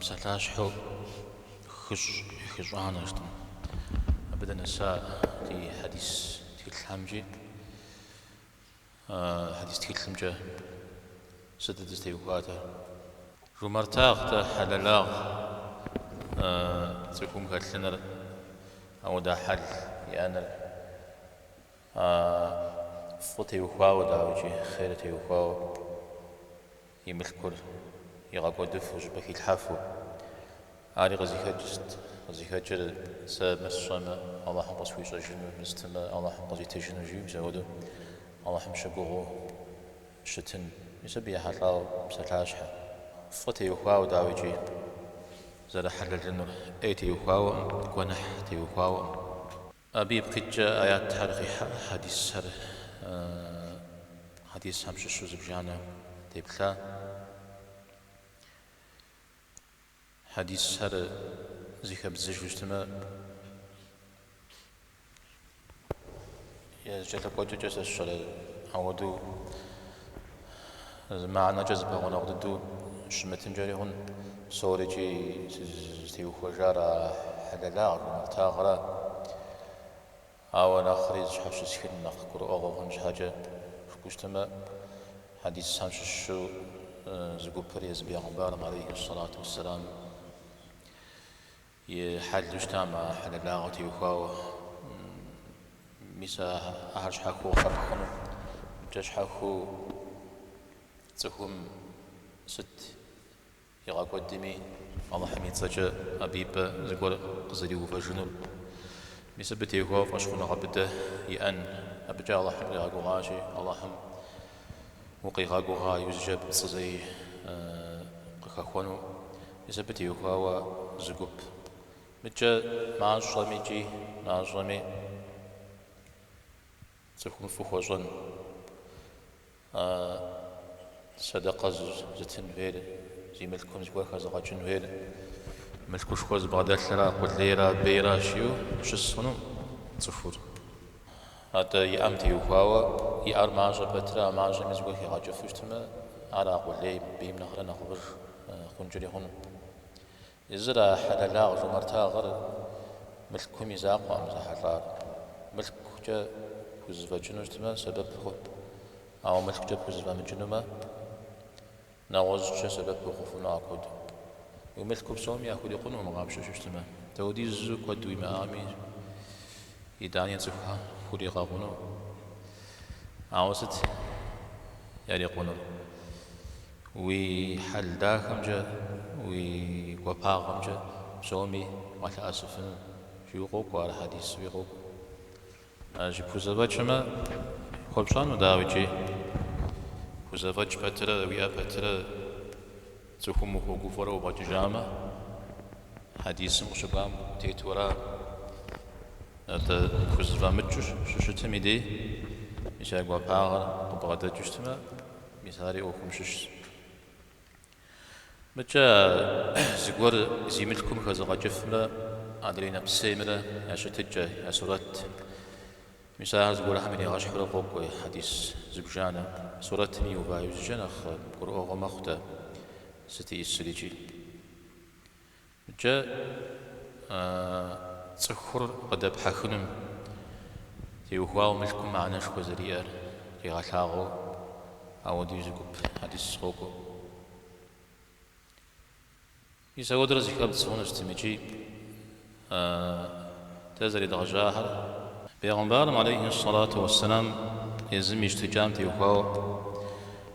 Псалъащхьэу хыщӏ, хыщӏанэ жытӏэм. Абы дынэса ди хьэдис тхылъхэмкӏи, хьэдис тхылъымкӏэ сыт дызытеухуатэр? Жумартагъ-тӏэ, хьэлэлагъ цӏыхум хэлъыныр, ауэдэ хьэл иӏэныр. Фӏы теухуауэ, дауикӏи, хъер теухуауэ и мылъкур игъэкӏуэдыфу, щӏыпӏэ хилъхьэфу. Ари къызыхэкӏыр сыт? Къызыхэкӏыр сэ мыр сщӏэмэ, Алыхьым къысхуищӏэжыну, мыр стымэ, Алыхьым къызитыжыну жиӏэу, мис апхуэдэу Алыхьым щыгугъыу щытын. Мис абы ехьэлӏауэ псалъащхьэ. Фӏы теухуауэ, дауикӏи, зэрыхьэлэлынур, ӏей теухуауэкъым, гуэныхь теухуауэкъым. Абы ипкъ иткӏэ аятхэр къихьа хьэдисхэр, хьэдисхэм щыщу зыбжанэ деплъа. Хьэдисхэр зыхэбдзыжу щытмэ, я зэкӏэлъыкӏуэкӏэкӏэ сэ сщӏэрэ ауэдэу зы мыхьэнэкӏэ зэпэгъунэгъу дыдэу щымытынкӏэри хъун, псорикӏи зытеухуэжар а хьэлэлагъ, жумартагъра. Ауэ нэхъри зыщхьэщысхын, нэхъ гурыӏуэгъуэ хъун щхьэкӏэ жыпӏэу щытмэ, хьэдисхэм щыщу зы гупыр езы бегъымбарым, алейхи сэлату уэсселам, И хьэлу щытам а хьэлэлагъэ теухуауэ, мис ахэр щхьэхуэу къыхэпхыну, мыкӏэ щхьэхуэу цӏыхум сыт игъэкӏуэдми, Алыхьым и цӏэкӏэ абы и пӏэ зыгуэр къызэриувэжынур. Мис абы теухуауэ фӏэщхъуныгъэ быдэ иӏэн, абыкӏэ Алыхьым къигъэгугъащи, Алыхьым укъигъэгугъа иужькӏэ абы пцӏы зэи къыхэхуэну. Мис абы теухуауэ зы гуп. Мыкӏэ мащӏэми икӏи мащӏэми цӏыхум фӏы хуэщӏэн, сэдэкъэ зытын хуейр, зи мылъкум зыгуэр хэзыгъэкӏын хуейр, мылъкушхуэ зыбгъэдэлъра, къулейра, бейра жиӏэу щыс хъуну цӏыхур. Атӏэ иӏэм теухуауэ, иӏэр мащӏэ пэтрэ а мащӏэми зыгуэр хигъэкӏыфу щытмэ, ар а къулейм, бейм нэхърэ нэхъыфӏыж хъункӏэри хъуну. Езыр а хьэлэлагъ жумартагъыр мылъкум и закъуэкъым зэхьэлӏар. Мылъкукӏэ пхузэфӏэкӏыну щытмэ, сэбэп хъу. Ауэ мылъкукӏэ пхузэфӏэмыкӏынумэ, Нэгъуэщӏкӏэ сэбэп ухъуфыну апхуэдэу. Уи мылъкур псоми яхурикъунукъым къапщтэу щытмэ. Дауэдизу куэд уимыӏами, итӏани цӏыхухэр пхуригъэкъуну. Ауэ сыт ярикъунур? Уи хьэл дахэмкӏэ, уи гуапагъэмкӏэ псоми уалъэӏэсыфыну жиӏэу къокӏуэ, ар хьэдисуи къокӏуэ. Аращи, пхузэфӏэкӏмэ, хуэпщӏэну, дауикӏи, пхузэфӏэкӏ пэтрэ, уиӏэ пэтрэ, цӏыхум ухуэгуфӏэрэ уфӏэкӏыжамэ, хьэдисым къыщыкӏуам утету ара? Атӏэ пхузэфӏэмыкӏыу щыщытым и дей, мис а гуапагъэр къыбгъэдэкӏыу щытмэ, мис ари ӏуэхум щыщщ. Мыкӏэ зыгуэр зи мылъкум хэзыгъэкӏыфымрэ адрей нэпсеймрэ я щытыкӏэ, я сурэт. Мис ахэр зыгуэрхэм иригъэщхьурэ къокӏуэ хьэдис зыбжанэ. Сурэтым иува иужькӏэ нэхъ гурыӏуэгъуэ мэхъу дэ сыт иӏысыр икӏи. Мыкӏэ цӏыхур къыдэпхьэхыным теухуауэ мылъкум мыхьэнэшхуэ зэриӏэр къигъэлъагъуэу ауэдэуи зы гуп хьэдис къокӏуэ. Мис ауэдурэ зыхэбдз хъуну щытым икӏи дэ зэредгъэжьахэр. Бегъымбарым алейхи сэлату уэсселам езым и щытыкӏам теухуауэ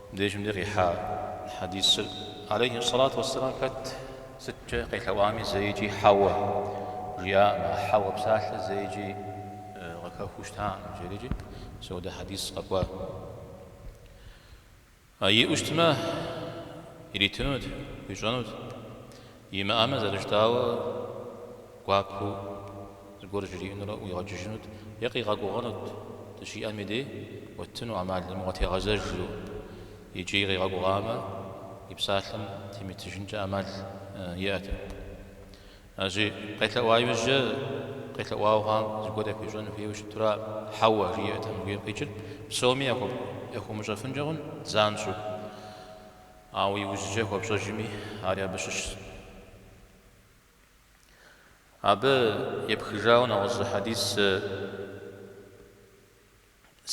мыбдежым де къихьа хьэдисыр алейхи сэлату уэсселам хэт сыткӏэ къелъэӏуами зэикӏи хьэуэ жиӏакъым, а хьэуэ псалъэ зэикӏи къыхэхуу щытакъым жерикӏи мис ауэдэ хьэдис къэкӏуа. А иӏэу щытмэ, иритынут, хуищӏэнут. Имыӏэмэ, зэрыжытӏауэ, гуапэу зыгуэр жриӏэнурэ ӏуигъэкӏыжынут е къигъэгугъэнут, дыщиӏэм и дей уэттыну ӏэмал имыӏэу къытегъэзэж жиӏэу. Икӏи къигъэгугъамэ, и псалъэм темытыжынкӏэ ӏэмал иӏэт. Аращи, къелъэӏуа иужькӏэ, къелъэӏуауэ хъуам зыгуэр яхуищӏэн хуейуэ щытура, хьэуэ жиӏэтэкъым жыхуиӏэм къикӏыр, псоми яхуэмыщӏэфынкӏэ хъун занщӏэу. Ауэ иужькӏэ хуэпщӏэжми, ари абы щыщщ. Абы епхыжауэ нэгъуэщӏ зы хьэдис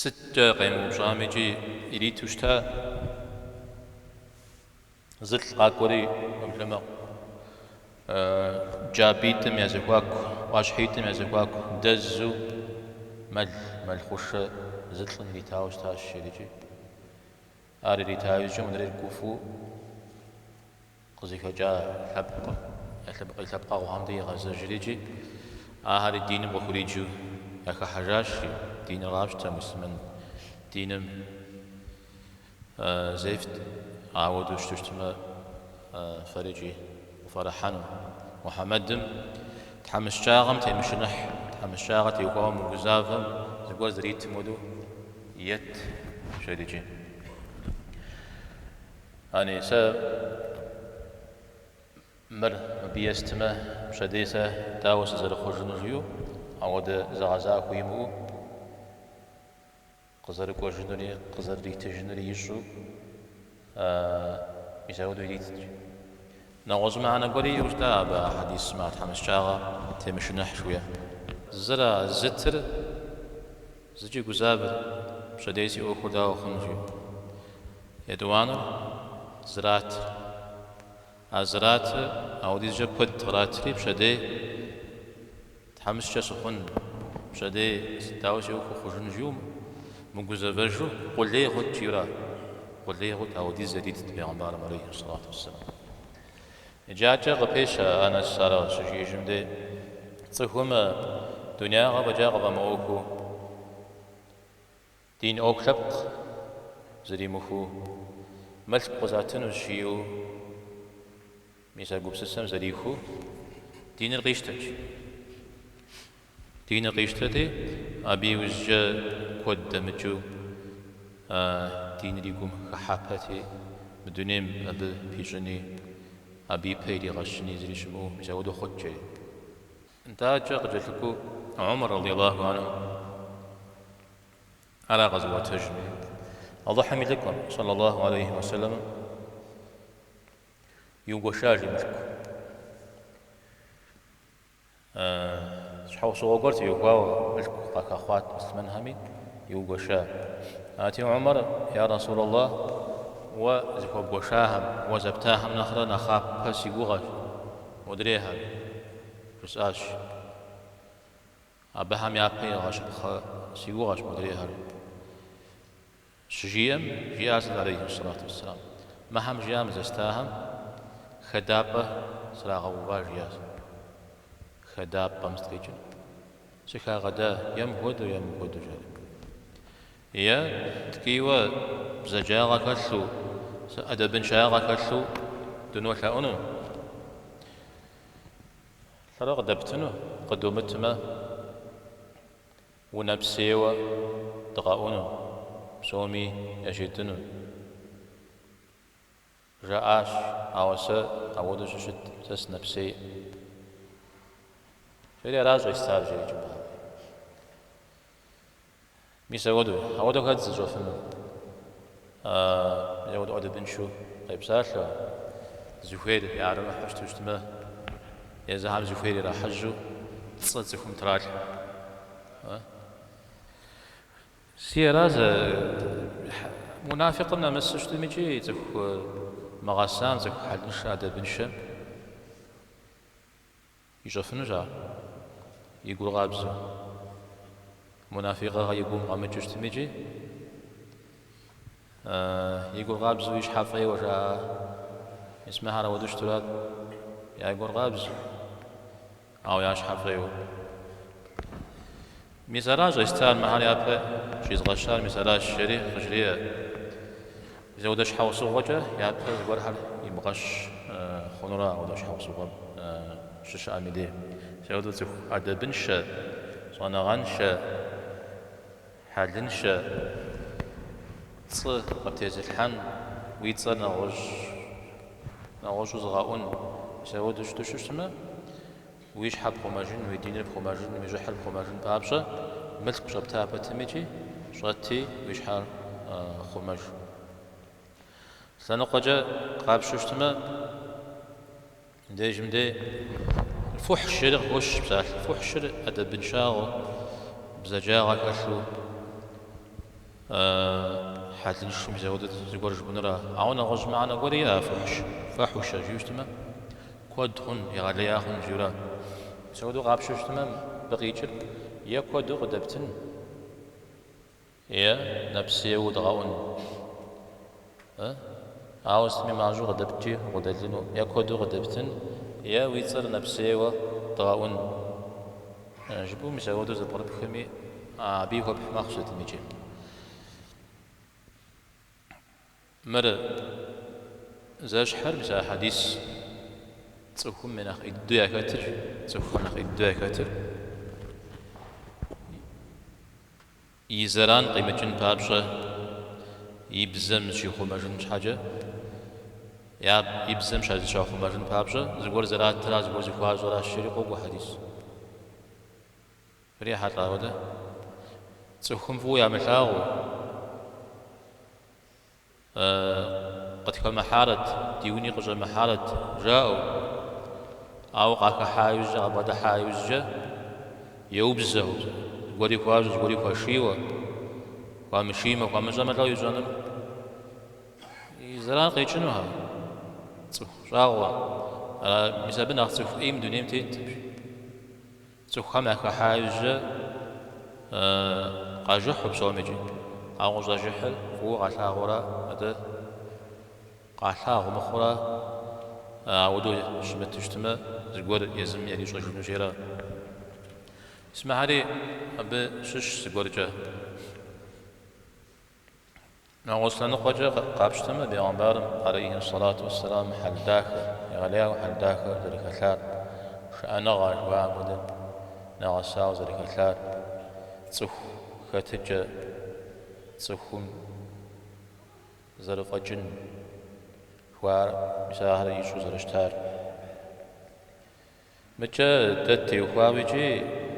сыткӏэ къемыупщӏам икӏи ириту щыта. Зылӏ къакӏуэри уеблэмэ джабитӏым я зэхуаку, ӏуащхьитӏым я зэхуаку дэзу мэл, мэл хъушэ зы лӏым иритауэ щытащ жери икӏи. Ар ирита иужькӏэ мыдрейр гуфӏэу къызыхэкӏа лъэпкъым, я лъэпкъ, и лъэпкъэгъухэм дей игъэзэжри икӏи ахэри диным къыхуриджэу яхыхьэжащ, диныр къафщтэ, муслъымэн диным зефт, ауэдэу щыту щытмэ, фэри икӏи къыфӏэрыхьэну. Мухьэмэдым тхьэмыщкӏагъэм темышыныхь, тхьэмыщкӏагъэ теухуауэ мыгузавэм зыгуэр зэритым хуэдэу ет, жери икӏи. Ани, сэ мыр мыбы естмэ, пщэдей сэ дауэ сызэрыхъужыну жиӏэу, ауэдэ зэгъэзахуэ имыӏэу, къызэрыкӏуэжынури къызэрыритыжынури ищӏэу, мис ауэдэу иритт. Нэгъуэщӏ мыхьэнэ гуэри иӏэу щыта абы а хьэдисым а тхьэмыщкӏагъэ темышыныхь жыхуиӏэр. Зыр а зытыр зыкӏи гузавэр, пщэдей си ӏуэхур дауэ хъун жиӏэу. Етӏуанэр зратыр. А зратыр ауэдизкӏэ куэд къратри, пщэдей тхьэмыщкӏэ сыхъун, пщэдей дауэ си ӏуэхур хъужын жиӏэу мыгузэвэжу къулей хъут жиӏэра? Къулей хъут, ауэдиз яритт бегъымбарым алейхи сэлату уэсселам. Иджы адэкӏэ къыпещэ Анэс ар щыжиӏэжым дей, цӏыхум дунягъэ фӏэкӏа къыфӏэмыӏуэхуу, Дин ӏуэху лъэпкъ зэримыхуэу, мылъку къызатынущ жиӏэу, мис а гупсысэм зэрихуэу, диныр къищтэт. Диныр къищтэти, абы иужькӏэ куэд дэмыкӏыу диныр и гум хыхьэпэти, мы дунейм абы пищӏыни, абы ипэ иригъэщыни зыри щымыӏэу, мис ауэдэу хъут жери. Нтӏэ адэкӏэ къыкӏэлъыкӏуэу Умар радиаллаху анху ара къэзыӏуэтэжми, Алыхьым и лӏыкӏуэм, саллаллаху алейхи уэсэлэм, иугуэша жи мылъку. Щхьэусыгъуэ гуэр теухуауэ мылъку къахэхъуат муслъымэнхэми, иугуэша. Арати, Умар, я Расулаллах, уэ зыхуэбгуэшахэм, уэ зэптахэм нэхърэ нэхъапэ си гугъэщ модрейхэр. Жысӏащ. Абыхэм япэ игъэщыпхъэ си гугъэщ модрейхэр. Щыжиӏэм, жиӏащ алейхи сэлату уэсселам, Мыхэм жиӏа мы зэстахэм хэдапӏэ срагъэува, жиӏащ. Хэдапӏэм сыт къикӏыр? Сыхагъэда, е мыпхуэдэу, е мыпхуэдэу, жари. Е ткӏийуэ бзаджагъэ хэлъу, ӏэдэбыншагъэ хэлъу дынолъэӏуну? Лӏэрэ къыдэптыну, къыдумытмэ, унэпсейуэ дгъэӏуну, псоми яжетӏыну. Жаӏащ, ауэ сэ ауэдэу щыщыт, сэ сынэпсейӏым. Жери аращ щӏестар, жери кӏыбгъэм. Мис ауэдэу, ауэдэу хэт зыщӏэфыну? Мис ауэдэу ӏэдэбыншэу къепсалъэ, зыхуейр яӏэрымыхьэу щыту щытмэ, езыхэм зыхуейр ирахьэжьэу пцӏы цӏыхум тралъхьэ. Си ара зэ мунафикъым нэмысу щытым икӏи цӏыху мыгъэсам, цӏыху хьэлыншэ, ӏэдэбыншэм Ищӏэфынущ ар, и гур къабзэу. Мунафикъыгъэ и гум къэмыкӏыу щытми икӏи, и гур къабзэу и щхьэ фӏейуэ жаӏэ. Мис мыхэр ауэдэу щытурат, я гур къабзэу, ауэ я щхьэ фӏейуэ. Мис аращ щӏестар, мыхэр япэ щӏизгъэщар, мис аращ, жери къыжреӏэ. Мис ауэдэ щхьэусыгъуэкӏэ япэ зыгуэрхэр ибгъэщ хъунурэ ауэдэ щхьэусыгъуэм щыщыӏэм и дей. Мис ауэдэу цӏыху ӏэдэбыншэ, щӏэныгъэншэ, хьэлыншэ, пцӏы къыптезылъхьэн, уи цӏэр нэгъуэщӏу зыгъэӏун, мис ауэдэу щыту щытмэ, Уи щхьэ пхъумэжын, уи диныр пхъумэжын, уи щӏыхьыр пхъумэжын папщӏэ мылъку щӏэпта пэтым икӏи щӏэти уи щхьэр хъумэж. Лъэныкъуэкӏэ къапщу щытмэ, мыбдежым дей Фухьш жери къыхощ псалъэ. Фухьшыр ӏэдэбыншагъэу, бзаджагъэ хэлъу, хьэлыншэу мис апхуэдэу зыгуэр жыпӏэнура. Ауэ нэгъуэщӏ мыхьэнэ гуэри иӏэ фухьш, фэхьушэ жиӏэу щытмэ, куэд хъун, егъэлея хъун жиӏэура. Мис апхуэдэу къапщтэу щытмэ, мыбы къикӏыр е куэду къыдэптын, Е нэпсейуэ дгъэӏун. Ауэ сытми мащӏэу къыдэпткӏи укъыдэлыну, е куэду къыдэптын, е уи цӏэр нэпсейуэ дгъэӏун. Жыпӏэу мис апхуэдэу зэпкърыпхми, абыи хуэпхь мэхъу сытым икӏи. Мыр зэщхьыр, мис а хьэдис цӏыхум нэхъ ӏей дыдэу яхэтыр, цӏыхухэм нэхъ ӏей дыдэу яхэтыр. И зэран къимыкӏын папщӏэ, и бзэм зыщихъумэжын щхьэкӏэ, я и бзэм зыщахъумэжын папщӏэ, зыгуэр зэратра, зыгуэр зыхуащӏэращ, жери къокӏуэ хьэдис. Фрихьэлӏа хуэдэ? Цӏыхум фӏыуэ ямылъагъуу. Къытхэмыхьарэт, ди уни къыщӏэмыхьарэт, жаӏэу. Ауэ къахыхьа иужькӏэ, къабгъэдыхьа иужькӏэ еубзэу, зыгуэри хуащӏэу, зыгуэри хуашийуэ, хуамышиймэ, хуамыщӏэмэ, лӏо ищӏэнур? И зэран къекӏынухэ, цӏыху щӏагъуэ. Мис абы нэхъ цӏыху ӏейм дунейм тетым. Цӏыхухэм яхыхьа иужькӏэ къажыхьу псоми икӏи. Ауэ къыщӏажыхьыр фӏыуэ къалъагъура, атӏэ къалъагъу мыхъурэ ауэдэу щымыту щытмэ, зыгуэр езым ярищӏэжыну жери. Мис мыхэри абы щыщ зыгуэркӏэ. Нэгъуэщӏ лъэныкъуэкӏэ къапщтэмэ, бегъымбарым, алейхи сэлату уэсселам, хьэл дахэ, егъэлеяуэ хьэл дахэ зэрыхэлъар, шыӏэныгъэ жыхуаӏэм хуэдэ нэгъэсауэ зэрыхэлъар, цӏыху хэтыкӏэ, цӏыхум зэрыфӏэкӏын жыхуаӏэр, мис ахэр ищӏу зэрыщытар. Мыкӏэ дэ ттеухуауэ икӏи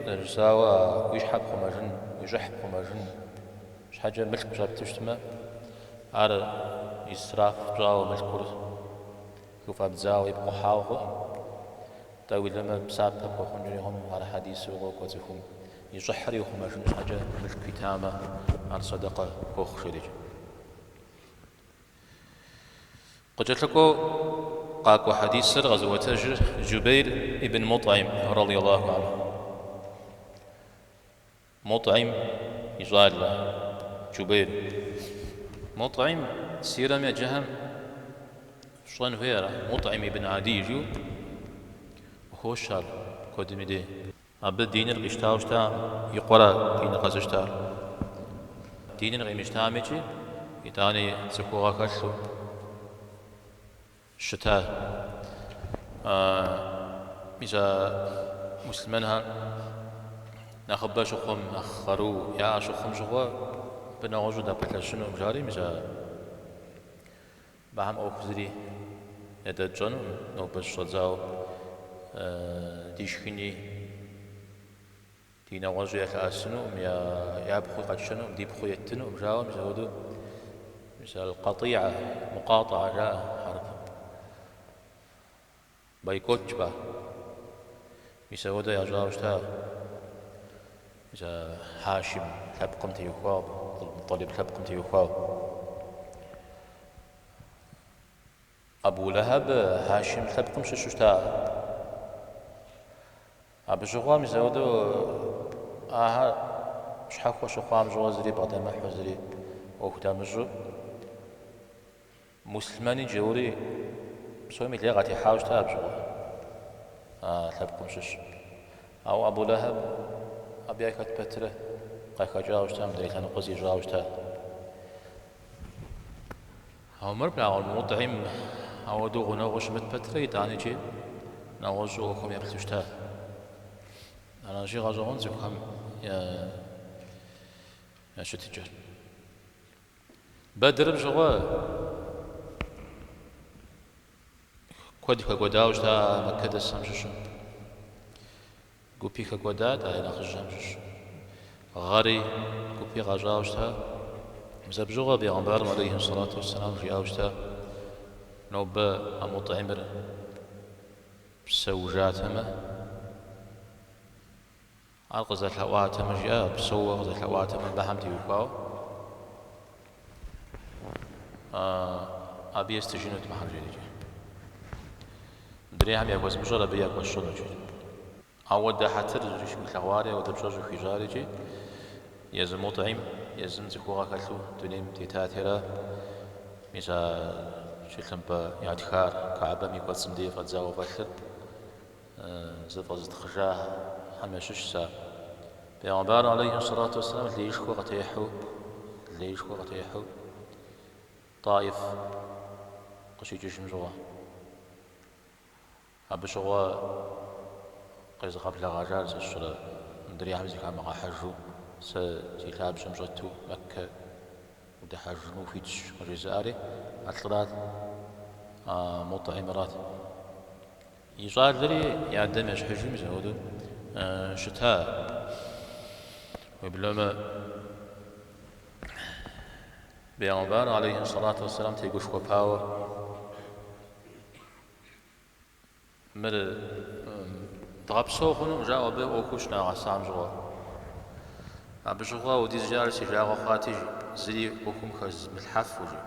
зэрыжысӏауэ уи щхьэ пхъумэжын, уи щӏыхь пхъумэжын щхьэкӏэ мылъку щӏэпту щытмэ, ар исраф пщӏауэ мылъкур хыфӏэбдзауэ ипкъухьауэ хъуӏым. Атӏэ уеблэмэ псапэ пхуэхъункӏэри хъуну, ар хьэдису къокӏуэ цӏыхум и щӏыхьыр ихъумэжын щхьэкӏэ мылъку итамэ, ар сэдэкъэ хуохъу жерикӏ. Къыкӏэлъыкӏуэу къакӏуэ хьэдисыр къэзыӏуэтэжыр Джубейр ибн Мутӏим, радиаллаху анху. Мутӏим и щӏалэ Джубейр. Мутӏим сирэм еджэхэм фщӏэн хуей ара? Мутӏим ибн Адий жиӏэу къыхощ ар куэдым и дей. Абы диныр къищтауэ щытакъым, и къуэра диныр къэзыщтар. Диныр къимыщтам икӏи, итӏани цӏыхугъэ хэлъу щыта. Мис а муслъымэнхэр нэхъыбэ щыхъум, нэхъ къару яӏэ щыхъум щыгъуэ, абы нэгъуэщӏу дапэлъэщынукъым, жари мис а Мыхэм ӏуэху зыри ядэтщӏэнукъым, нобэ щыщӏэдзауэ ди шхыни, ди нэгъуэщӏи ялъэӏэсынукъым, я пхъуи къэтшэнукъым, ди пхъуи еттынукъым, жауэ мис апхуэдэу, мис аль-къатӏиа, мукъатӏа жаӏэ хьэрыпым. Бойкот жыпӏа. Мис апхуэдэу ящӏауэ щыта. Мис а Хьашим лъэпкъым теухуауэ, Мутӏалиб лъэпкъым теухуауэ. Абу Лэхьэб Хьашим лъэпкъым щыщу щыта. Абы щыгъуэ мис апхуэдэу ахэр щхьэхуэ щыхъуам щыгъуэ зыри бгъэдэмыхьу, зыри ӏуэху дамыщӏу, Муслъымэни джаури псоми лей къатехьауэ щыта абы щыгъуэ а лъэпкъым щыщ. Ауэ Абу Лэхьэб абы яхэт пэтрэ къахэкӏауэ щыта, мыдрей лъэныкъуэ зищӏауэ щыта. Ауэ мыр плъагъур Мутӏим ауэдэу гъунэгъуу щымыт пэтрэ итӏанэкӏи нэгъуэщӏу ӏуэхум еплъу щыта. Аращи гъэщӏэгъуэн цӏыхухэм я щытыкӏэр. Бэдрым щыгъуэ куэд хэкӏуэдауэ щыта Мэккэ дэсхэм щыщу. Гупи хэкӏуэдат а я нэхъыжьхэм щыщу. Гъэри гупи къащӏауэ щыта. Мис абы щыгъуэ бегъымбарым алейхи сэлату уэсселам жиӏауэ щыта, нобэ а Мутӏимыр псэужатэмэ. Ар къызэлъэӏуатэмэ, жиӏа, псэууэ къызэлъэӏуатэмэ, мыбыхэм теухуауэ абы естыжынут мыхэр, жери икӏи. Мыдрейхэм яхуэзмыщӏэр абы яхуэсщӏэнут, жери. Ауэдэ хьэтыр щӏыхуилъэгъуари, ауэдэ пщӏэ щӏыхуищӏари икӏи езы Мутӏим езым цӏыхугъэ хэлъу дунейм тетати ара, мис а тхылъымпӏэ ятхар Каабэм и кӏуэцӏым дей фӏэдзауэ фӏэлъыр зэфӏэзытхъыжахэм ящыщщ ар. Бегъымбарым алейхи сэлату уэсселам леишхуэ къытехьэу, леишхуэ къытехьэу Таиф къыщикӏыжым щыгъуэ. Абы щыгъуэ къезыгъэблэгъэжар сэ сщӏэрэ мыдрейхэм зыхамыгъэхьэжу, сэ си лъабжьэм щӏэту Мэккэ удыхьэжыну ухуитщ къыжезыӏари а лӏырат, а Мутӏимрат. И щӏалэри и адэм ещхьыжу мис апхуэдэу щыта. Уеблэмэ, бегъымбар алейхи сэлату уэсселам тегушхуэпауэ мыр дгъэпсэу хъунукъым жаӏэу абы ӏуэхур щынагъэсам щыгъуэ. Абы щыгъуэ ауэдизкӏэ ар си жагъуэ хъуати, зыри ӏуэхум хэзмылъхьэфу, жи.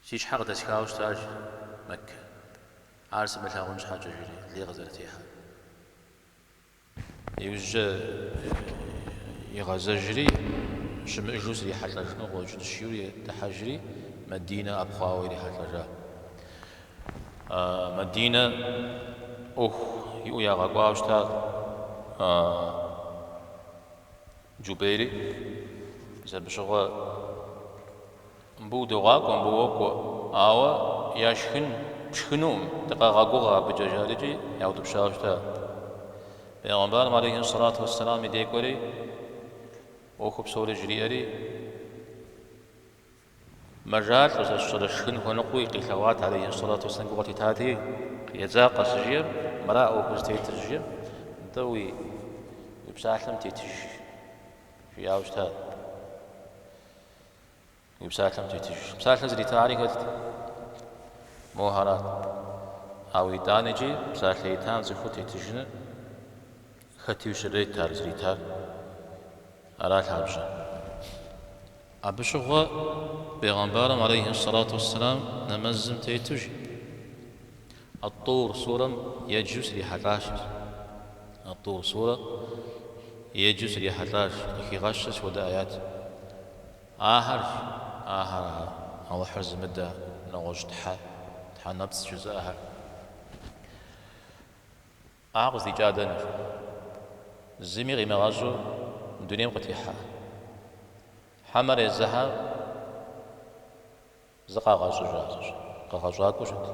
Си щхьэ къыдэсхауэ щытащ Мэккэ. Ар сымылъагъун щхьэкӏэ, жери, лей къызэрытехьэр. Иужькӏэ игъэзэжри, щымыӏэжу срихьэлӏэжыну къыщӏэкӏынщ жиӏэу дыхьэжри, Мадинэ ӏэпхъуауэ ирихьэлӏэжа. Мадинэ ӏуэху иӏэу ягъэкӏуауэ щыта Джубейри. Мис абы щыгъуэ мыбы удогъакӏуэ, мыбы уокӏуэ, ауэ яшхын пшхынукъым, дыкъэгъэгугъэ абыкӏэ жарикӏи яутӏыпщауэ щыта. Бегъымбарым алейхи сэлату уэсселам и дей кӏуэри, ӏуэху псори жриӏэри, мэжалӏэу, сэ сщӏэрэ шхын хуэныкъуэу къилъэгъуат алейхи сэлату уэсселам гу къылъитати, едзакъэ щыжиӏэм, мыра ӏуэхур зытетыр щыжиӏэм, нтӏэ уи псалъэм тетыж, жиӏауэ щыта. Уи псалъэм тетыж. Псалъэ зритари хэтт? Мохэрат. Ауэ итӏанэкӏи псалъэ итам цӏыхур тетыжыныр хэти щрет ар зритар. Ара лъабжьэ. Абы щыгъуэ бегъымбарым алейхи сэлату уэсселам нэмэзым тету жи. Ат-Тур сурэм еджэу срихьэлӏащ. Ат-Тур сурэ еджэу срихьэлӏащ, къыхигъэщыр сыт хуэдэ аят. Ахэр, ахэр, ахэр, Алыхьыр зымыдэ нэгъуэщӏ тхьэ, тхьэ нэпцӏ жызыӏэхэр. Ахэр къыздикӏар дэнэ? Зыми къимыгъэщӏу дунейм къытехьа. Хьэмэрэ езыхэм зыкъагъэщӏыжа, къэгъэщӏакӏуэу щыт.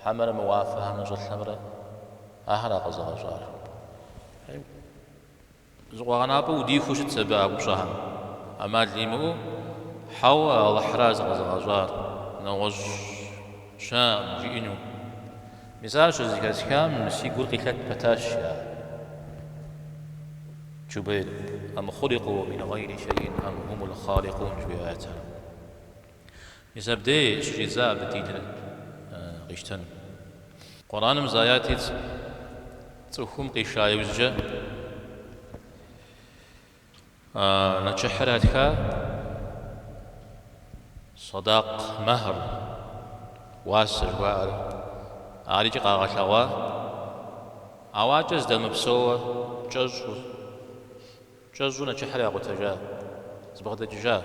Хьэмэрэ мы уафэхэмрэ щӏылъэмрэ ахэра къэзыгъэщӏар. Зы къуэгъэнапӏэ удихуу щытщ абы а упщӏэхэм. ӏэмал имыӏэу, хьэуэ, Алыхьра зыкъэзыгъэщӏар, нэгъуэщӏ щыӏэкъым жиӏэну. Мис ар щызэхэсхам си гур къилъэт пэтащ, жиӏа Джубейр. Ам хъуликъу мин гъайри шэйӏин ам хумул хъаликъун жыхуиӏэ аятхэр. Мис абдей щыщӏидза абы диныр къищтэну. Къурӏэным зы аят итщ цӏыхум къиша иужькӏэ нэчыхьыр ятха садакъ мэхьр, уасэ жыхуаӏэр, ар икӏи къагъэлъэгъуа, ауэ акӏэ зыдэмыпсэууэ кӏэщӏу. Кӏэщӏу нэчыхьыр якъутэжа, зыбгъэдэкӏыжа.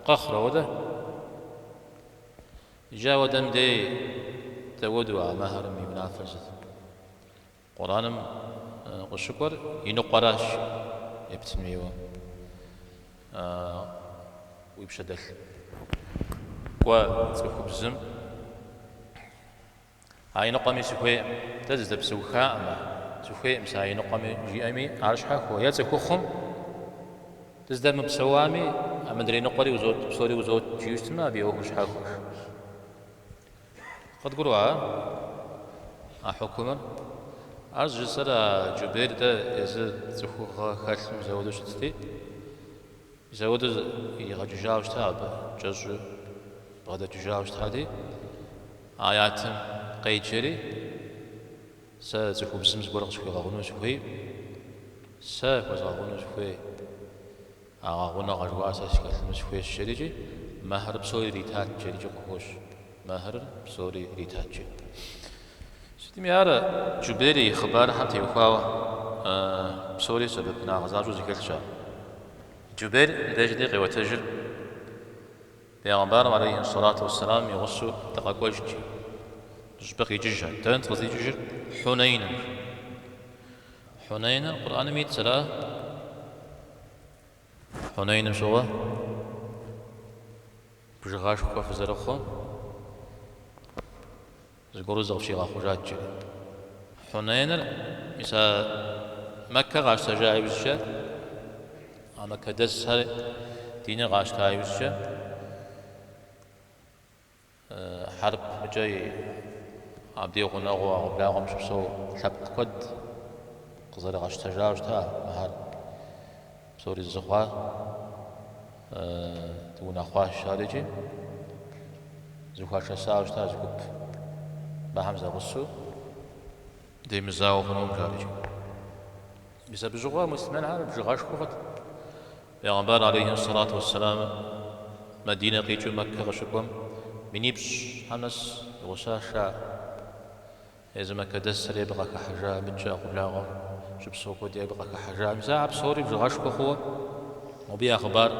Къэхъурэ ауэдэ? Иджы ауэдэм дей дауэду а мэхьэрым и унафэр сыт? Къурӏэным къыщыкӏуэр и ныкъуэращ ептын хуейуэ уи пщэ дэлъ. Кӏуэ цӏыхубзым. А и ныкъуэми сыхуейкъым. Дэ дыздэпсэухаӏым, сыхуейкъым сэ а и ныкъуэми, жиӏэми, ар щхьэхуэ. Е цӏыхухъум дыздэмыпсэуами, а мыдрей ныкъуэри узот, псори узот, жиӏэу щытмэ, абы и ӏуэхур щхьэхуэщ. Къыдгурыӏуа а хьукумыр? Ар зыжысӏэр а Джубейр дэ езыр цӏыхугъэ хэлъу мис ауэдэу щытти, мис ауэдэу иригъэкӏыжауэ щыта абы, кӏэщӏу бгъэдэкӏыжауэ щытати, аятым къеджэри. Сэ цӏыхубзым зыгуэр къысхуигъэгъуну сыхуейӏым, сэ хуэзгъэгъуну сыхуей. А гъэгъуныгъэ жыхуаӏэр сэ схэлъыну сыхуейщ, жери икӏи мэхьыр псори иритат, жери икӏи къыхощ. Мэхьырыр псори иритат, жери. Сытми ар Джубейр и хъыбархэм теухуауэ псори сэбэпынагъэ защӏэу зэхэлъщ ар. Джубейр мыбдеж дей къеӏуэтэжыр Бегъымбарым алейхи сэлату уэсселам и гъусэу дыкъэкӏуэжт, жи. Зыщӏыпӏэ къикӏыжхэр. Дэнэт къыздикӏыжыр? Хьунейным. Хьунейныр Къурӏэным итщ, ара? Хьунейным щыгъуэ бжыгъэшхуэ фызэрыхъум зыгуэру зыкъыфщигъэхъужат, жери. Хьунейныр, мис а Мэккэ къащтэжа иужькӏэ, а мэккэдэсхэр диныр къащта иужькӏэ, Хьэрып мыкӏэ абдей гъунэгъуу ӏэгъуэблагъуэм щыпсэу лъэпкъ куэд къызэрыгъэщтэжауэ щыта мыхэр псори зы хъуа, дыунэхъуащ жари икӏи зэхуашэсауэ щыта зы гуп мыхэм зэгъусэу демызауэ хъунукъым жари икӏи. Мис абы щыгъуэ муслъымэнхэр бжыгъэшхуэ хъут. Бегъымбар алейхи сэлату уэсселам Мадинэ къикӏыу Мэккэ къыщыкӏуэм минипщӏхэм нэс и гъусащ жаӏэ. Езы мэккэдэсхэри абы къахыхьэжа, мыдкӏэ ӏэгъуэблагъуэм щыпсэу куэди абы къахыхьэжа. Мис ахэр псори бжыгъэшхуэ хъууэ абы я хъыбар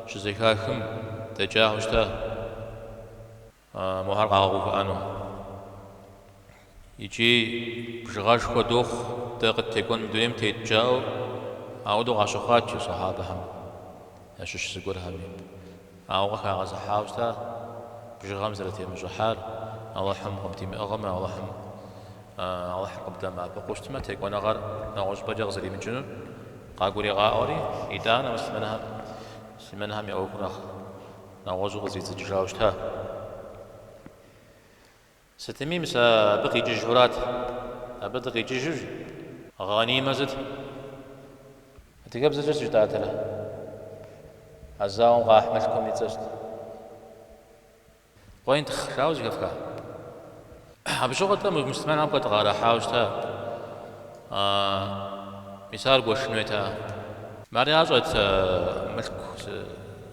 щызэхахым дэкӏауэ щыта. Мохэр къагъэувыӏэну. Икӏи бжыгъэшхуэ дохъу дэ къыттекӏуэн дунейм тет жаӏэу ауэдэу къащыхъуат жи сахьабэхэм ящыщ зыгуэрхэми. Ауэ къыхагъэзыхьауэ щыта бжыгъэм зэрытемыщӏыхьар, Алыхьым къыбдимыӏыгъмэ, Алыхьым Алыхьыр къыбдэмыӏэпыкъуу щытмэ, текӏуэныгъэр нэгъуэщӏыпӏэкӏэ къызэримыкӏынур къагуригъаӏуэри, итӏанэ муслъымэнхэм муслъымэнхэм я ӏуэхур нэхъ нэгъуэщӏу къызэридзэкӏыжауэ щыта. Сытми, мис абы къикӏыжурат. Абы дыкъикӏыжу гъэнимэ сыт? Адыгэбзэкӏэ сыт жытӏатэрэ? А зауэм къахь мылъкум и цӏэр сыт? Къуентхъ жаӏэу зэхэфха? Абы щыгъуэ-тӏэ муслъымэнхэм куэд къаӏэрыхьауэ щыта. Мис ар гуэшын хуейт. Ар ящӏэт мылъку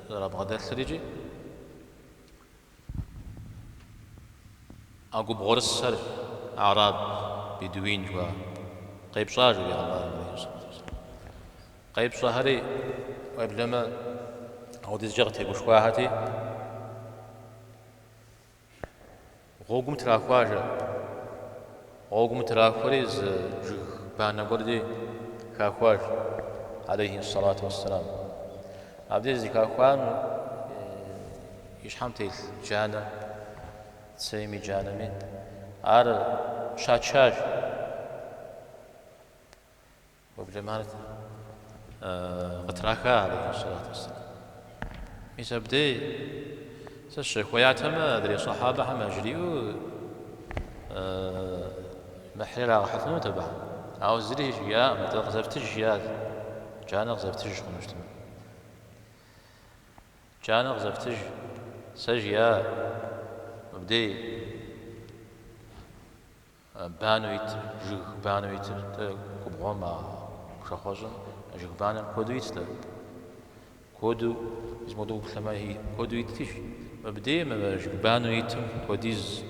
зэрабгъэдэлъыр икӏи а губгъуэрысхэр аӏраб, бедуин жыхуаӏэр къепщӏа жи бегъымбарым алейхи сэлату уэсселам. Къепщӏэхэри, уеблэмэ, ауэдизкӏэ къытегушхуахэти, гъуэгум трахуа жаӏэ. Гъуэгум трахуэри зы жыг банэ гуэр дей хахуащ, алейхи сэлату уэсселам. Абдеж зыхахуам и щхьэм телъ джанэ, цейми джанэми, ар щачащ. Уеблэмэ ар къытраха, алейхи сэлату уэсселам. Мис абдей сэ сщэхуеятэмэ, адрей сахьабэхэм яжриӏэу мыхьыр ирагъэхьыфынут абыхэм. Ауэ зыри жиӏакъым, атӏэ къызэфтыж жиӏащ. Джанэр къызэфтыж хъуну щытмэ. Джанэр къызэфтыж, сэ жиӏа мыбдей. Банэу итыр, жыг банэу итыр, дэ губгъуэм а пшахъуэщӏым жыг банэр куэду итт-тӏэ. Куэду, мис модэ уплъэмэ, куэду итти, мыбдей мы жыг банэу итым хуэдиз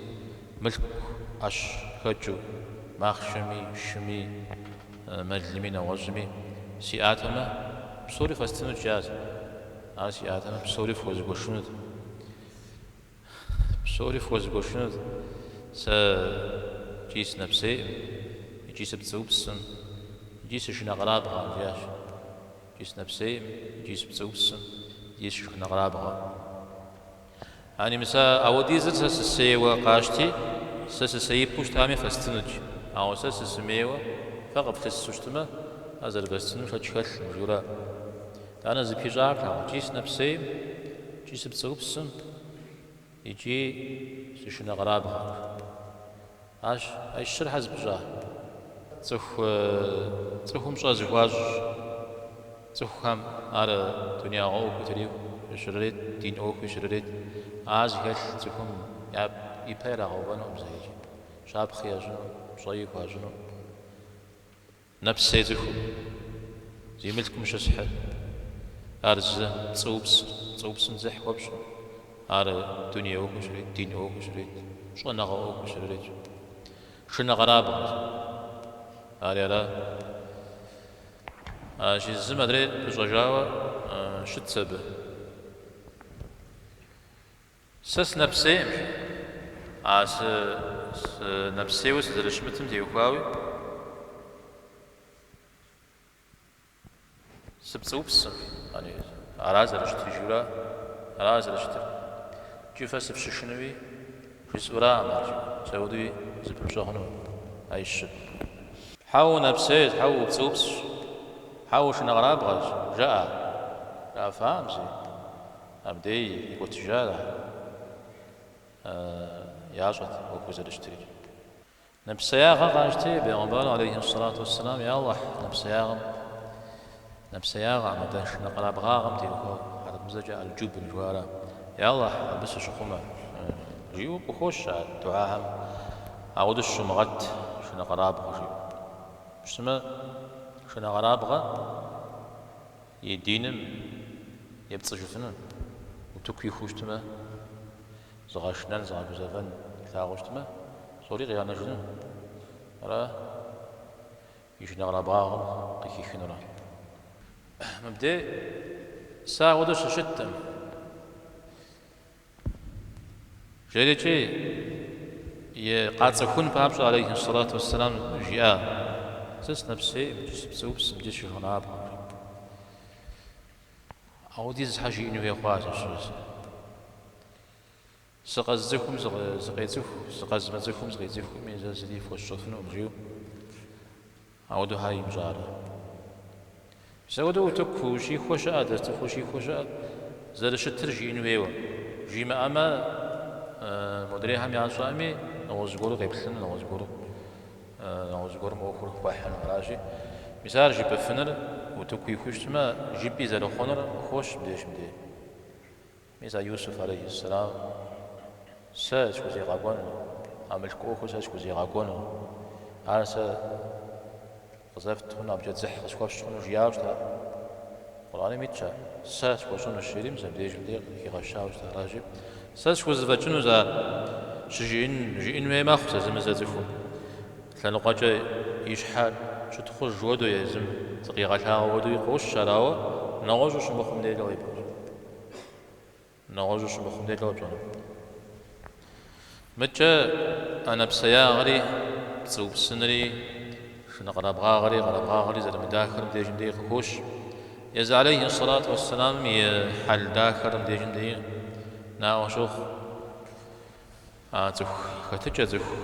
мылъку ӏэщ хэкӏыу, махъшэми, шыми, мэлми, нэгъуэщӏми сиӏатэмэ, псори фэстынут, жиӏащ. Ар сиӏатэмэ, псори фхуэзгуэшынут. Псори фхуэзгуэшынут. Сэ икӏи сынэпсейкъым, икӏи сыпцӏыупсым, икӏи сышынэкъэрабгъэкъым, жиӏащ. Икӏи сынэпсейкъым, икӏи сыпцӏыупсым, икӏи сышынэкъэрабгъэкъым. Ани мис ауэдизыр сэ сысейуэ къащти, сэ сысеипэу щытами фэстынут, ауэ сэ сысымейуэ фэ къыфлъысу щытмэ, ар зэрывэстынум шэч хэлъкъым, жиӏэурэ. Итӏанэ зыпищӏар плъагъу, икӏи сынэпсейм, икӏи сыпцӏыупсым, икӏи сышынэкъэрабгъэкъым. Ащ а щыр щхьэ зыпыщӏа? Цӏыху, цӏыхум пщӏэ зыхуащӏ цӏыхухэм ар дунеягъэ ӏуэхуи щрырет, дин ӏуэхуи щрырет. Ар зыхэлъ цӏыхум я ипэ ирагъэувэнукъым зэикӏ. Щапхъи ящӏыну, пщӏэи хуащӏыну. Нэпсей цӏыхум, зи мылъкум щысхьыр, ар зы пцӏыупс, пцӏыупсым дзыхь хуэпщӏу, ар дуней ӏуэхуу щрет, дин ӏуэхуу щрет, щӏэныгъэ ӏуэхуу щрет. Шынэкъэрабгъэщ. Ари ара? Аращи, зым адрейр пыщӏэжауэ щытщ абы. Сэ сынэпсейкъым, жи. А сынэпсейуэ сызэрыщымытым теухуауи сыпцӏыупсым, жи. Ара зэрыщытыжура? Ара зэрыщытыр? Икӏи фэ сыфщышынуи жысӏэуракъым ар, жи. Мис апхуэдэуи зэпыпщӏэ хъуну а щыр. Хьэуэ унэпсейщ, хьэуэ упцӏыупсщ, хьэуэ ушынэкъэрабгъэщ, жаӏа? Жаӏэфакъым зэи. Абдей икӏуэтыжар ящӏэт ӏуэхур зэрыщытри. Нэпсеягъэ къащти, бегъымбарым алейхи сэлату уэсселам, Я Алыхь, нэпсеягъэм, нэпсеягъэкъым, атӏэ шынэкъэрабгъагъэм теухуауэ, хьэрыпыбзэкӏэ аль-джубн жыхуаӏэра, Я Алыхь, абы сыщыхъумэ, жиӏэу къыхощ а дуӏахэм, ауэдэу сыщумыгъэт шынэкъэрабгъэ, жиӏэу. Пщтымэ, шынэкъэрабгъэ И диным епцӏыжыфыну, утыку ихуэу щытмэ, зыгъэшынэн, зыгъэгузэвэн илъагъуу щытмэ, псори къигъэнэжыну, ара и шынэкъэрабгъагъэм къыхихынурэ. Мыбдей сэ апхуэдэу сыщыткъым. Жерикӏи и къацӏыхун папщӏэ, алейхи сэлату уэсселам, жиӏа, Сэ сынэпсейкъым, икӏи сыпцӏыупсым, икӏи сышынэкъэрабгъэм. Ауэдиз щхьэ жиӏэн хуей хъуа сэ? Сыкъэзыцӏыхум сыкъецӏыху, сыкъэзымыцӏыхум сыкъицӏыхуми, сэ зыри фхуэсщӏэфынукъым, жиӏэу. Ауэдэу щхьэ имыщӏарэ. Мис ауэдэу утыку ущихуэ щыӏэ, дэ цӏыху ущихуэ щыӏэ, зэрыщытыр жиӏэн хуейуэ. Жимыӏэмэ, модрейхэм ящӏэми, нэгъуэщӏ зыгуэру къеплъыну, нэгъуэщӏ зыгуэру, нэгъуэщӏ зыгуэрым ӏуэхур хуахьыну аращи. Мис ар жыпӏэфыныр утыку уихуэу щытмэ, жыпӏи зэрыхъунур къыхощ мыбдеж мыбдеж. Мис а Юсуф алейхьэссэлам сэ схузегъэкӏуэну, а мылъку ӏуэхур сэ схузегъэкӏуэну, ар сэ къызэфт хъуну, абыкӏэ дзыхь къысхуэфщӏ хъуну жиӏауэ щыта. Къурӏэным итщ ар, сэ схуэщӏынущ жери, мис абдежым дей къыхигъэщауэ щыта аращи, сэ схузэфӏэкӏынущ ар щыжиӏэн, жиӏэн хуей мэхъу зэзэмызэ цӏыхум. Лъэныкъуэкӏэ и щхьэ щытхъуж хуэдэу езым зыкъигъэлъагъуэ хуэдэуи къощ ар, ауэ нэгъуэщӏу щымыхъум дей лӏо ипӏэщ. Нэгъуэщӏу щымыхъум дей лӏо пщӏэну. Мыдкӏэ а нэпсеягъэри, пцӏыупсынри, шынэкъэрабгъагъэри, къэрабгъагъэри зэрымыдахэр мыбдежым дей къыхощ. Езы алейхи сэлату уэсселамым и хьэл дахэр мыбдежым дей наӏуэ щохъу. А цӏыху хэтыкӏэ, цӏыху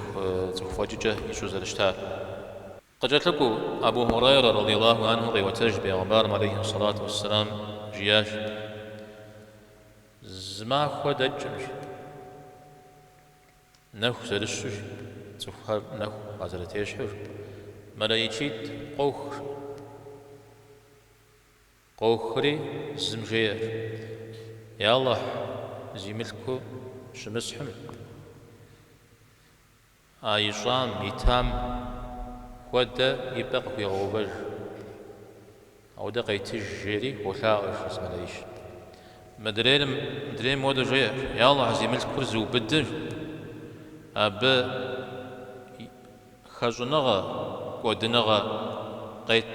цӏыху фӏэкӏыкӏэ ищӏу зэрыщытар. Къыкӏэлъыкӏуэу, Абу Хурайрэ радиаллаху анху къеӏуэтэж бегъымбарым алейхи сэлату уэсселам жиӏащ, Зы махуэ дэкӏым, жи, нэху зэрыщу, жи, цӏыхухэр нэху къазэрытещхьэу, жи, мэлэӏичитӏ къох, жи. Къохри зым жеӏэ, Я Алыхь, зи мылъку щымысхьым, а ищӏам, итам хуэдэ и пӏэ къыхуигъэувэж. Ауэдэ къетыж, жери хуолъаӏуэ зы мэлэӏич. Мыдрейр, мыдрейм мыуэдэу жеӏэ, Я Алыхь, зи мылъкур зыубыдыр, абы хэщӏыныгъэ, кӏуэдыныгъэ къет.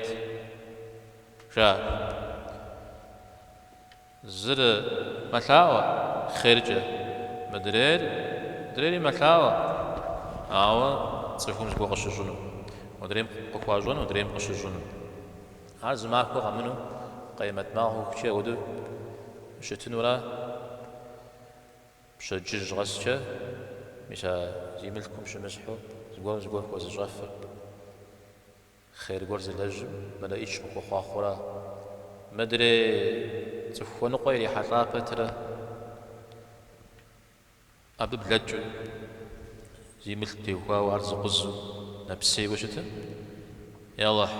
Жаӏэ. Зыр мэлъаӏуэ хъеркӏэ, мыдрейр, мыдрейри мэлъаӏуэ, ауэ цӏыхум зыгуэр къыщыщӏыну, модрейм къыхуащӏэну, адрейм къыщыщӏыну. Ар зы махуэ къэмынэу къемэт махуэ хъухукӏэ апхуэдэу щытынура? Пщэдджыжь къэскӏэ, мис а зи мылъкум щымысхьу зыгуэрым зыгуэр хуэзыщӏэфыр. Хъер гуэр зылэжьым мэлэӏич къыхуэхъуахъуэра? Мыдрей цӏыху хуэныкъуэ ирихьэлӏа пэтрэ абы блэкӏыу, зи мылъку теухуауэ ар зыкъузу нэпсейуэ щытым, Я Алыхь,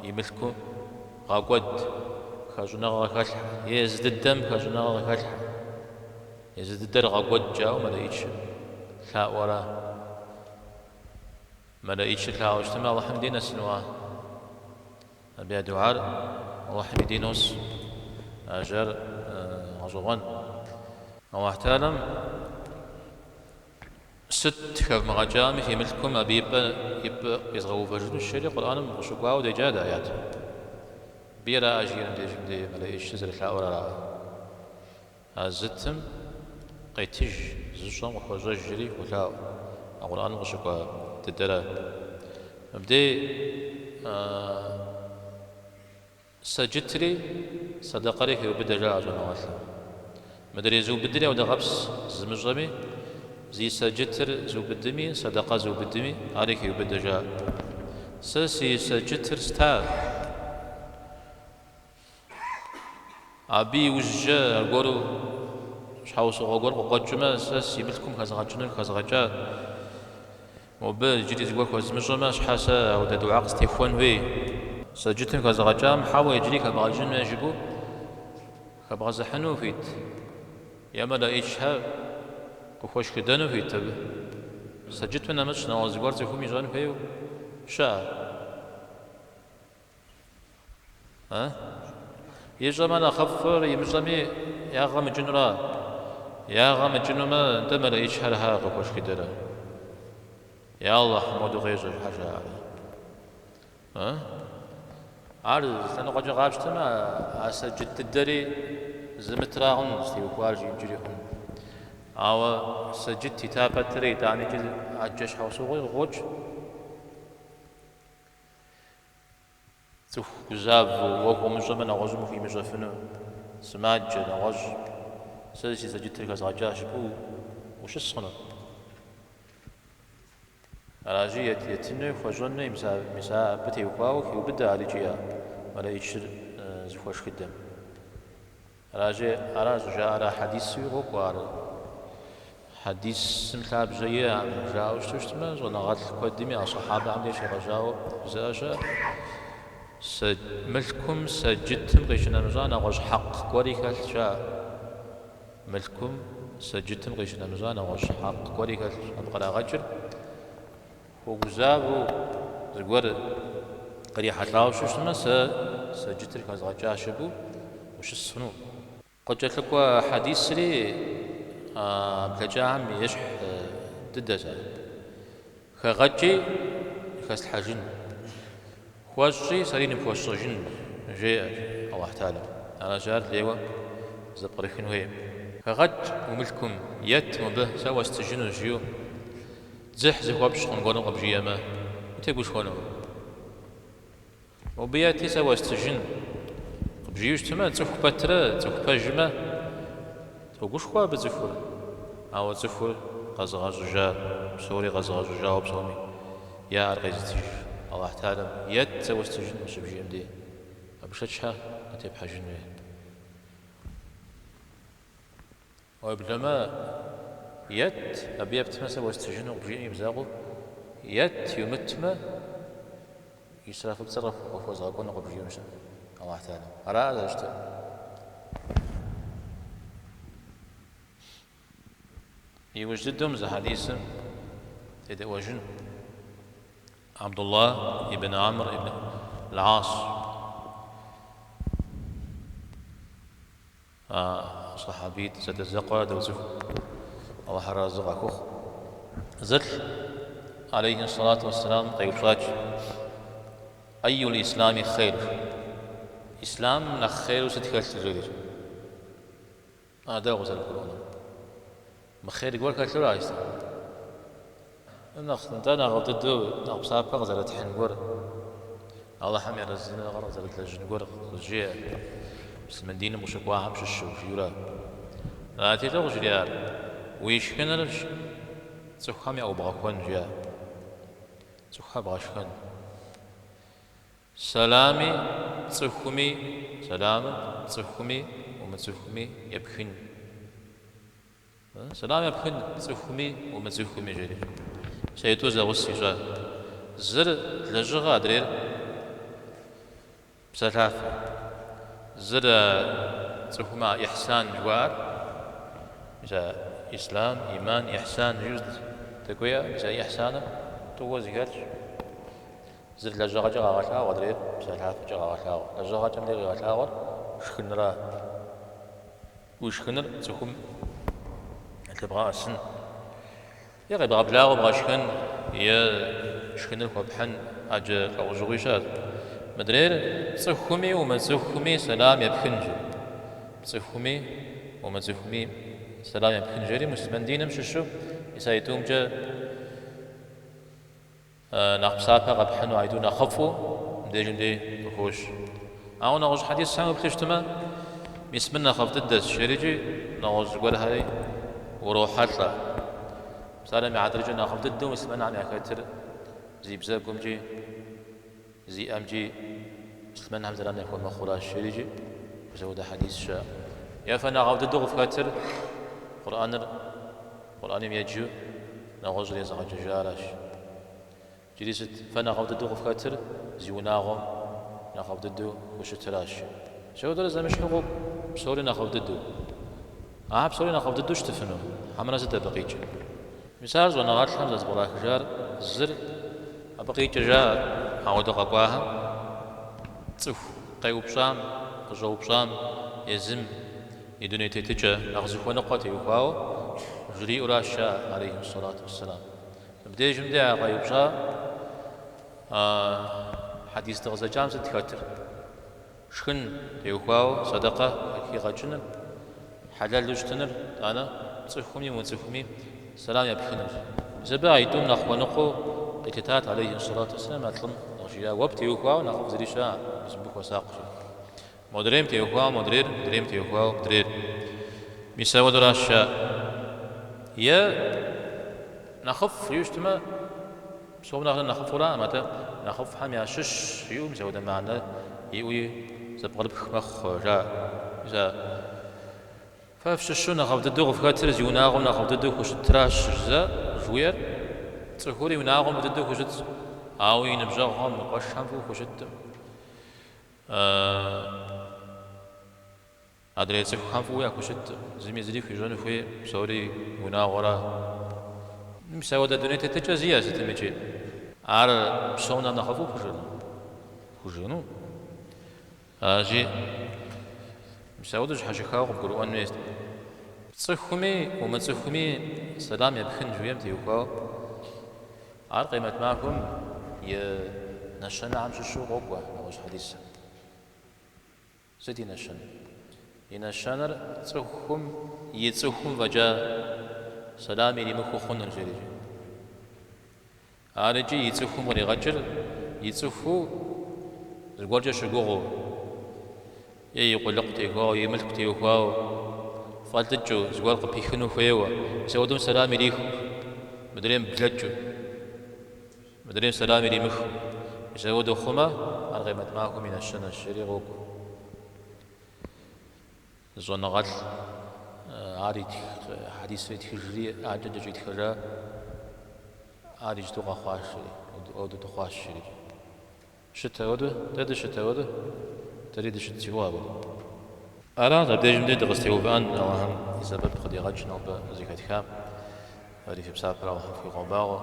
и мылъку гъэкӏуэд, хэщӏыныгъэ къыхэлъхьэ, е езы дыдэм хэщӏыныгъэ къыхэлъхьэ, езы дыдэр гъэкӏуэд жаӏэу мэлэӏичыр лъаӏуэра? Мэлэӏичыр лъаӏуэу щытмэ, Алыхьым и дей нэсынуа? Абы я дугьэр Алыхьым и дей нос. Ар гъэщӏэгъуэн. Алыхь Тэхьэлам сыт хэвмыгъэкӏами фи мылъкум абы и пӏэ и пӏэ къизгъэувэжынущ, жери Къурӏэным къыщыкӏуауэ деджа дэ аят. Абы ара жиӏэм дежым дей мэлэӏичыр зэрылъаӏуэр ара? А зытым къетыж, зыщӏэм къыхуэщӏэж жери хуолъаӏуэ. А Къурӏэным къыщыкӏуа дыдэра. Мыбдей сэджытри сэдэкъэри хеубыдэ жаӏэ щӏэныгъэлӏым. Мыдрей зыубыдри ауэдэгъэпс зымыщӏэми, зи сэджытыр зыубыдми, сэдэкъэ зыубыдми, ари хеубыдэ жаӏэ. Сэ си сэджытыр ста. Абы иужькӏэ аргуэру щхьэусыгъуэ гуэр къыкъуэкӏмэ, сэ си мылъкум хэзгъэкӏынур хэзгъэкӏа. Мобы иджыри зыгуэр хуэзмыщӏэмэ, щхьэ сэ ауэдэ дугьэ къыстехуэн хуей? Сэджытым хэзгъэкӏам, хьэуэ иджыри хэбгъэкӏын хуей жыпӏэу хэбгъэзыхьыну хуит? Е мэлэӏичхэр къыхуэшхыдэну хуит абы? Сэджытым нэмыщӏ нэгъуэщӏ зыгуэр цӏыхум ищӏэн хуейуэ щыӏэ? А? Ищӏэмэ нэхъыфӏыр имыщӏэми ягъэ мыкӏынура? Ягъэ мыкӏынумэ, нтӏэ мэлэӏичхэр хьэ къыхуэшхыдэрэ? Я Аллахь, моду къещӏэ, щхьэ жаӏэрэ? А? Ар зы лъэныкъуэкӏэ къапщтэмэ, а сэджыт дыдэри зымытра хъун, зытеухуар жиӏэнкӏэри хъун. Ауэ сэджыт ита пэтрэ итӏанэкӏи ӏэджэ щхьэусыгъуи къыкъуокӏ. Цӏыху гузавэу, уэ хуэмыщӏэмэ, нэгъуэщӏым хуимыщӏэфыну, сымаджэ, нэгъуэщӏ, сэ си сэджытыр хэзгъэкӏащ жыпӏэу ущыс хъуну? Аращи, етын хуей, хуэщӏэн хуей, мис абы теухуауэ хеубыдэ ар икӏи а мэлэӏичыр зыхуэшхыдэм. Аращи, ара щӏыжаӏэр а хьэдисуи къокӏуэ ар. Хьэдисым лъабжьэ иӏэкъым жаӏэу щыту щытмэ, щӏэныгъэлӏ куэдми а сахьабэхэм деж щегъэжьауэ жызыӏэ щыӏэ. Сэ мылъкум сэджытым къищынэмыщӏа нэгъуэщӏ хьэкъ гуэри хэлъ жаӏэ. Мылъкум сэджытым къищынэмыщӏа нэгъуэщӏ хьэкъ гуэри хэлъщ. Абы кърагъэкӏыр хуэгузавэу зыгуэр кърихьэлӏауэ щытмэ, сэ сэджытыр хэзгъэкӏащ жыпӏэу ущыс хъуну. Къыкӏэлъыкӏуэ хьэдисри а блэкӏахэм ещхь дыдэщ ар. Хэгъэкӏи хэслъхьэжын, хуэщӏи сэри ныпхуэсщӏэжын, жеӏэ Алыхь Тэхьэлам. Аращи, ар лейуэ зэпкърыхын хуей. Хэгъэкӏ уи мылъкум, ет мобы, сэ уэстыжынущ, жиӏэу дзыхь зыхуэпщӏ хъун гуэрым къыбжиӏэмэ, утегушхуэну? Мобы ети сэ уэстыжын къыбжиӏэу щытмэ, цӏыху пэтрэ цӏыху пэжмэ, тогушхуэ абы цӏыхур. Ауэ цӏыхур къэзыгъэщӏыжа, псори къэзыгъэщӏыжауэ псоми яӏэр къезытыж Алыхь Тэхьэлам ет сэ уэстыжын къыщыбжиӏэм дей, абы шэч щхьэ къытепхьэжын хуей. Уеблэмэ, ет, абы ептмэ сэ уэстыжыну къыбжиӏэм и мызакъуэу, ет йумытмэ, исрафыпцӏэр къыхуэзгъэкӏуэну къыбжиӏэу щыӏэ Алыхь Тэхьэлам. Ара зэрыщытыр? Иужь дыдэу мы зы хьэдисым тедэӏуэжын. Абдуллах ибн Амр ибн Аль-Ас. А сахьабитӏ зэдэзэкъуэр доцӏыху, Алыхьыр арэзы къахухъу. Зылӏ, алейхи сэлату уэсселам, къеупщӏащ, Айюл ислами хъейр? Ислъамым нэхъ хъейру сыт хэлъыр? жери. Ар дауэ къызэрыбгурыӏуэнур? Мы хъейр гуэр хэлъура ислъамым? Нэхъ, нтӏэ, нэхъыфӏ дыдэу, нэхъ псапэ къызэрытхьын гуэр, Алыхьым и арэзыныгъэр къызэрыдлэжьын гуэр къызжеӏэ, муслъымэн диным къыщыкӏуахэм щыщу, жиӏэурэ. Арати, лӏо къыжриӏар, уи шхыныр цӏыхухэм яӏубгъэхуэн, жиӏа, цӏыхухэр бгъэшхэн. Сэлами цӏыхуми, сэламыр цӏыхуми умыцӏыхуми епхын. Сэлам епхын пцӏыхуми умыцӏыхуми, жери. Сэ тӏу зэгъусэ ищӏа. Зыр лэжьыгъэ, адрейр псэлъафэ. Зыр цӏыхум а ихьсан жыхуаӏэр, мис а ислъам, иман, ихьсан жиӏэу дэкӏуея, мис а ихьсаныр. Тӏууэ зэхэлъщ. Зыр лэжьыгъэкӏэ къагъэлъагъуэ, адрейр псалъафэкӏэ къагъэлъагъуэ. Лэжьыгъэкӏэ мыдей къигъэлъагъуэр шхыныра. Уи шхыныр цӏыхум лъыбгъэӏэсын, е къебгъэблагъэу бгъэшхэн, е шхыныр хуэпхьын ӏэджэ лӏэужьыгъуи щыӏэщ. Мыдрейр пцӏыхуми умыцӏыхуми сэлам епхын жи. Пцӏыхуми умыцӏыхуми сэлам епхын жери муслъымэн диным щыщу мис аитӏумкӏэ Нэхъ псапэ къэпхьыну аитӏур нэхъыфӏу мыбдежым дей къыхощ. Ауэ нэгъуэщӏ хьэдисхэм уеплъу щытмэ, мис мыр нэхъыфӏ дыдэщ жерикӏи нэгъуэщӏ зыгуэрхэри урохьэлӏэ. Псалъэм и хьэтыркӏэ нэхъыфӏ дыдэу муслъымэнхэм яхэтыр зи бзэгумкӏи, зи ӏэмкӏи муслъымэнхэм зэран яхуэмыхъуращ жерикӏи мис апхуэдэ хьэдис щыӏэ. Е фэ нэхъыфӏ дыдэу къыфхэтыр Къурӏэныр Къурӏэным еджэу нэгъуэщӏыр езыгъэджэжаращ. Иджыри сыт фэ нэхъыфӏ дыдэу къыфхэтыр зи унагъуэм нэхъыфӏ дыдэу хущытыращ. Мис апхуэдэрэ зэмыщхьу къокӏуэ, псори нэхъыфӏ дыдэу. Ахэр псори нэхъыфӏ дыдэу щытыфыну? Хьэмэрэ сыт абы къикӏыр? Мис ар щӏэныгъэлӏхэм зэзэпкърахыжар зыр абы къикӏыр жаӏэ ауэдэ къэкӏуахэм цӏыху къеупщӏам, къыщӏэупщӏам езым и дуней тетыкӏэ нэхъ зыхуэныкъуэ теухуауэ жриӏэуращ жаӏэ, алейхи сэлату уэсселам. Мыбдежым де а къеупщӏа хьэдис дыкъызэджам сыт хэтыр? Шхын теухуауэ сэдэкъэ хигъэкӏыныр, хьэлэлу щытыныр, итӏанэ пцӏыхуми умыцӏыхуми сэлам епхыныр. Мис абы аитӏум нэхъ хуэныкъуэу къилъытат, алейхи сэлату уэсселам, а лӏым къыжриӏа, уэ птеухуауэ нэхъыфӏ зыри щыӏэкъым, мис мыбы хуэсакъ жи. Модрейм теухуауэ модрейр, мыдрейм теухуауэ мыдрейр. Мис ауэдэращ жаӏэ. Е нэхъыфӏ жиӏэу щытмэ, псом нэхърэ нэхъыфӏуракъым, атӏэ нэхъыфӏхэм ящыщ жиӏэу мис ауэдэ мыхьэнэ иӏэуи зэпкърыпх мэхъу, жаӏэ. Мис а фэ фщыщу нэхъыфӏ дыдэу къыфхэтыр зи унагъуэм нэхъыфӏ дыдэу хущытращ жызэ жыхуиӏэр цӏыхур и унагъуэм фӏы дыдэу хущытщ, ауэ и ныбжьэгъухэм, и къуэшхэм фӏыуэ хущыткъым. Адрей цӏыхухэм фӏыуэ яхущыткъым, зыми зыри хуищӏэну хуейкъым, псори унагъуэра. Мис ауэдэ дуней тетыкӏэ зиӏэ сытымикӏи. Ар псом нэхъ нэхъыфӏу пхужыӏэну? Пхужыӏэну? Аращи, мис ауэдэу щхьэщыхауэ къыбгурыӏуэн хуейщ. Пцӏыхуми умыцӏыхуми сэлам епхын жыхуиӏэм теухуауэ. Ар къемэт махуэм и нэщэнэхэм щыщу къокӏуэ нэгъуэщӏ хьэдисым. Сыт и нэщэнэр? И нэщэнэр цӏыхум и цӏыхум фӏэкӏа сэлам иримыхыу хъуныр, жерикӏи. Ар икӏи и цӏыхум къригъэкӏыр и цӏыхуу зыгуэркӏэ щыгугъыу, е и къулыкъу теухуауэ, и мылъку теухуауэ, фӏэлӏыкӏыу, зыгуэр къыпихыну хуейуэ, мис ауэдэм сэлам ирихыу, мыдрейм блэкӏыу, мыдрейм сэлам иримыхыу, мис ауэдэу хъумэ, ар къемэт махуэм и нэщэнэщ, жери къокӏуэ. Зы щӏэныгъэлӏ ар итх, хьэдисыр итхыжри, адэкӏэ кӏэщӏитхэжа, ар иджыту къэхъуащ, жери, ауэдэу дыхъуащ, жери. Щыт ауэдэу? Дэ дыщыт ауэдэу? Дэри дыщыт си гугъэ ауэдэу. Аращ, абдежым дей дыкъызытеувыӏэн, Алыхьым и сэбэп къыдигъэкӏ нобэ зэхэтхам, фэри фи псапэр Алыхьым фхуигъэбагъуэ.